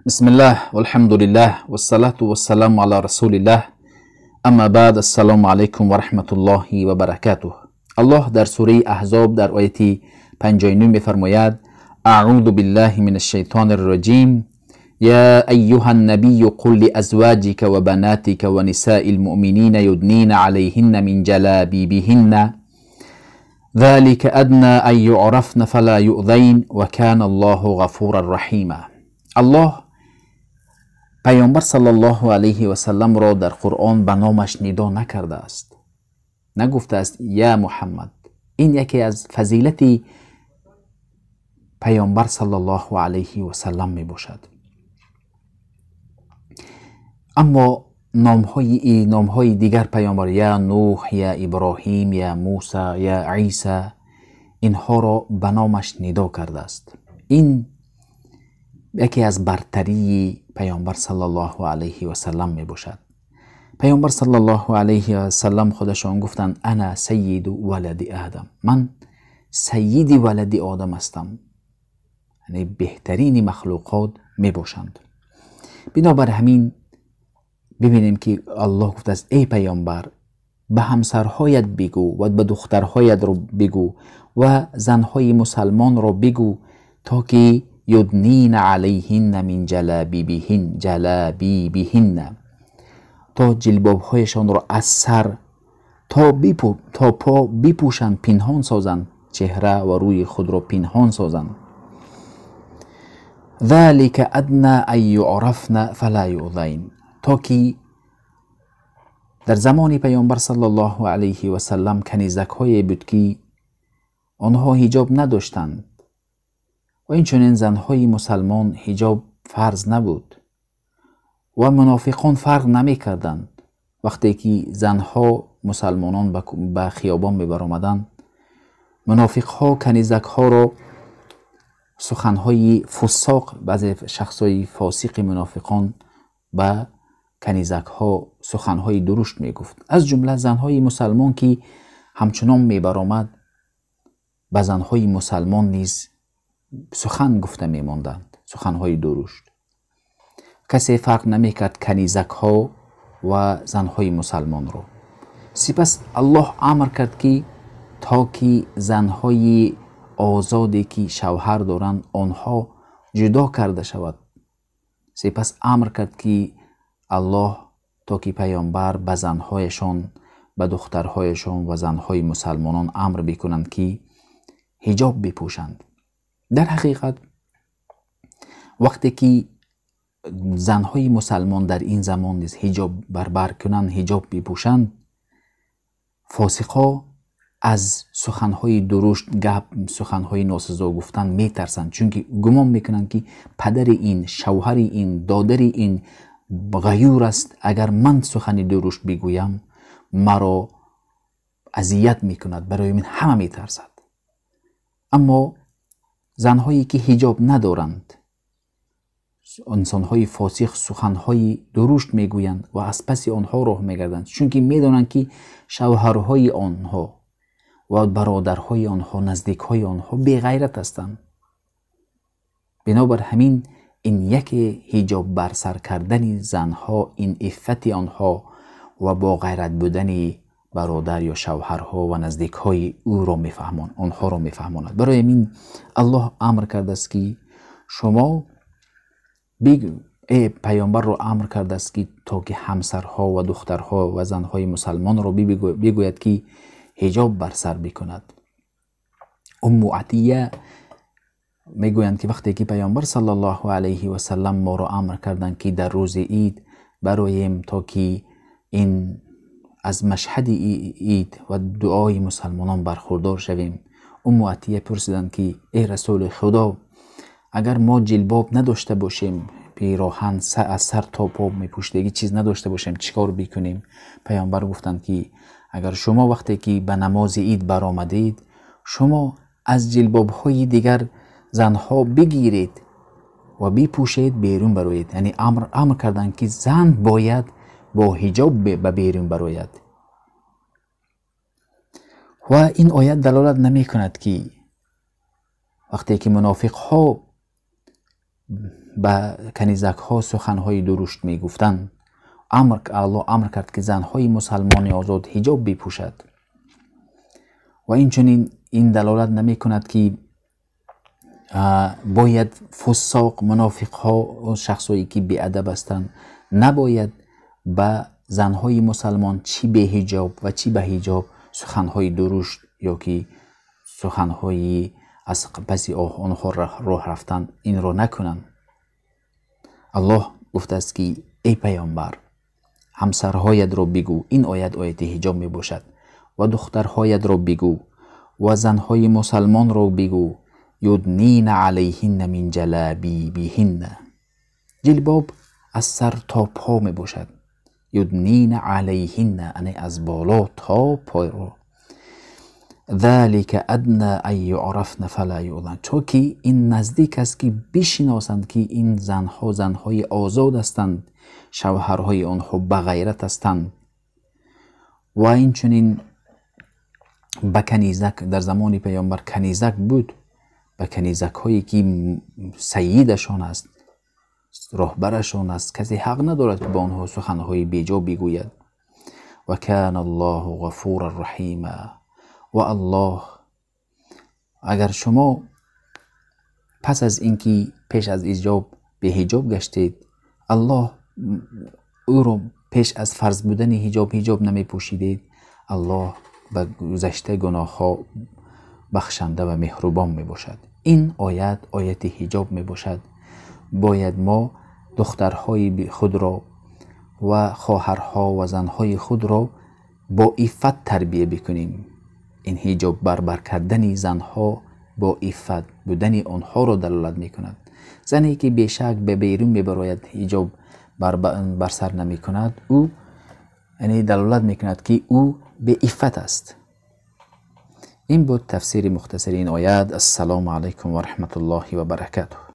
بسم الله والحمد لله والصلاة والسلام على رسول الله اما بعد السلام علیکم و رحمت الله و برکاته. الله در سوره احزاب در آیه 59 می‌فرماید: اعوذ بالله من الشیطان الرجیم یا ایها النبی قل لازواجک و بناتک و نساء المؤمنین یدنین علیهن من جلابیبهن ذلك ادنى ان یعرفن فلا یؤذین وکان الله غفورا رحیما. الله پیامبر صلی الله علیه و سلم را در قرآن به نامش ندا نکرده است، نگفته است یا محمد. این یکی از فضیلت پیامبر صلی الله علیه و سلم می باشد. اما نامهای دیگر پیامبر، یا نوح، یا ابراهیم، یا موسی، یا عیسی، اینها را به نامش ندا کرده است. این یکی از برتری پیامبر صلی الله علیه و سلم می باشد. پیامبر صلی الله علیه و سلم خودشان گفتند: انا سید ولد آدم، من سید ولد آدم هستم، یعنی بهترین مخلوقات می باشند. بنابر همین ببینیم که الله گفته است: ای پیامبر، به همسرهایت بگو و به دخترهایت رو بگو و زنهای مسلمان رو بگو تا که یدنین علیهن من جلابیبهن، تا جلبابهایشان را از سر تا پا بپوشند، پنهان سازند، چهره و روی خود را پنهان سازند. ذلك ادنى ان یعرفن فلا یؤذین، تا که در زمان پیامبر صلی الله علیه و سلم کنیزک های بود که آنها حجاب نداشتند و اینچنین زنهای مسلمان حجاب فرض نبود و منافقان فرق نمی کردند. وقتی که زنها مسلمانان به خیابان میبرآمدند، منافق ها کنیزک ها را سخنهای فساق، بعضی شخصهای فاسق منافقان به کنیزک ها سخنهای درشت می گفت. از جمله زنهای مسلمان که همچنان می برآمد، به زنهای مسلمان نیز سخن گفته می ماندند، سخنهای درشت. کسی فرق نمی کرد کنیزک ها و زنهای مسلمان را. سپس الله امر کرد که تا که زنهای آزادی که شوهر دارند آنها جدا کرده شود. سپس امر کرد که الله تا که پیامبر به زنهایشان، به دخترهایشان و زنهای مسلمانان امر بکنند که حجاب بپوشند. در حقیقت وقتی که زنهای مسلمان در این زمان نیز حجاب بربر کنند، حجاب بپوشند، فاسقها از سخنهای درشت، گپ، سخنهای ناسزا گفتن میترسند، چون که گمان میکنند که پدر این، شوهر این، دادر این غیور است، اگر من سخن درشت بگویم مرا اذیت میکند، برای من همه میترسد. اما زنهایی که حجاب ندارند، انسانهای فاسق سخنهای درشت میگویند و از پس آنها راه میگردند، چون که میدانند که شوهرهای آنها و برادرهای آنها، نزدیکهای آنها بیغیرت هستند. بنابر همین این یک حجاب بر سر کردن زنها، این عفت آنها و با غیرت بودن برادر یا شوهرها و نزدیکهای او را میفهمان، آنها را میفهماند. برای این الله امر کرده است که شما ای پیامبر را امر کرده است که تا که همسرها و دخترها و زنهای مسلمان را بگوید که حجاب بر سر بکند. ام عطیه میگویند که وقتی که پیامبر صلی الله علیه و سلم ما را امر کردند که در روز عید براییم تا که این از مشهد عید و دعای مسلمانان برخوردار شویم، ام عطیه پرسیدند که ای رسول خدا، اگر ما جلباب نداشته باشیم، پیراهن از سر تا پا میپوشیدگی چیز نداشته باشیم، چیکار بکنیم؟ پیامبر گفتند که اگر شما وقتی که به نماز عید برآمدید، شما از جلباب های دیگر زنها بگیرید و بپوشید بیرون بروید. یعنی امر کردند که زن باید با حجاب به بیرون بروید. و این آیت دلالت نمی کند که وقتی که منافق ها ба канизакҳо суханҳои дурушт мегуфтанд. Аллоҳ амр кард, ки занҳои мусалмони озод ҳиҷоб бипӯшад. Ва инчунин ин далолат намекунад, ки бояд фусоқ, мунофиқҳо, шахсое ки беадаб ҳастанд, набояд ба занҳои мусалмон чӣ беҳиҷоб ва чӣ ба ҳиҷоб суханҳои дурушт ё ки суханҳои аз паси онҳо роҳ рафтан, инро накунанд. Аллоҳ гуфтааст, ки эй паёмбар, ҳамсарҳоятро бигӯ, ин оят ояти ҳиҷоб мебошад, ва духтарҳоятро бигӯ ва занҳои мусалмонро бигӯ, юднина алайҳинна мин ҷалабибиҳинна. Ҷилбоб аз сар то по мебошад. Юднина алайҳинна, яъне аз боло то пойро. Залика адна ан юърафна фала юъзан, чунки ин наздик аст, ки бишиносанд, ки ин занҳо занҳои озод ҳастанд, шавҳарҳои онҳо бағайрат ҳастанд. Ва инчунин ба канизак, дар замони паёмбар канизак буд, ба канизакҳое ки сайидашон аст, роҳбарашон аст, касе ҳақ надорад, ки ба онҳо суханҳои беҷо бигӯяд. Ва кана Аллоҳу ғафуран раҳима. Ва Аллоҳ, агар шумо пас аз инки пеш аз иҷоб беҳиҷоб гаштед, Аллоҳ ӯро пеш аз фарз будани ҳиҷоб ҳиҷоб намепӯшидед, Аллоҳ ба гузашта гуноҳҳо бахшанда ва меҳрубон мебошад. Ин оят ояти ҳиҷоб мебошад. Бояд мо духтарҳои худро ва хоҳарҳо ва занҳои худро бо иффат тарбия бикунем. Ин ҳиҷоб барбар кардани занҳо бо иффат будани онҳоро далолат мекунад. Зане ки бешак ба берун мебарояд, ҳиҷоб бар сар намекунад, ӯ яъне далолат мекунад, ки ӯ беиффат аст. Ин буд тафсири мухтасари ин оят. Ассалому алайкум ва раҳматуллоҳи ва баракатуҳ.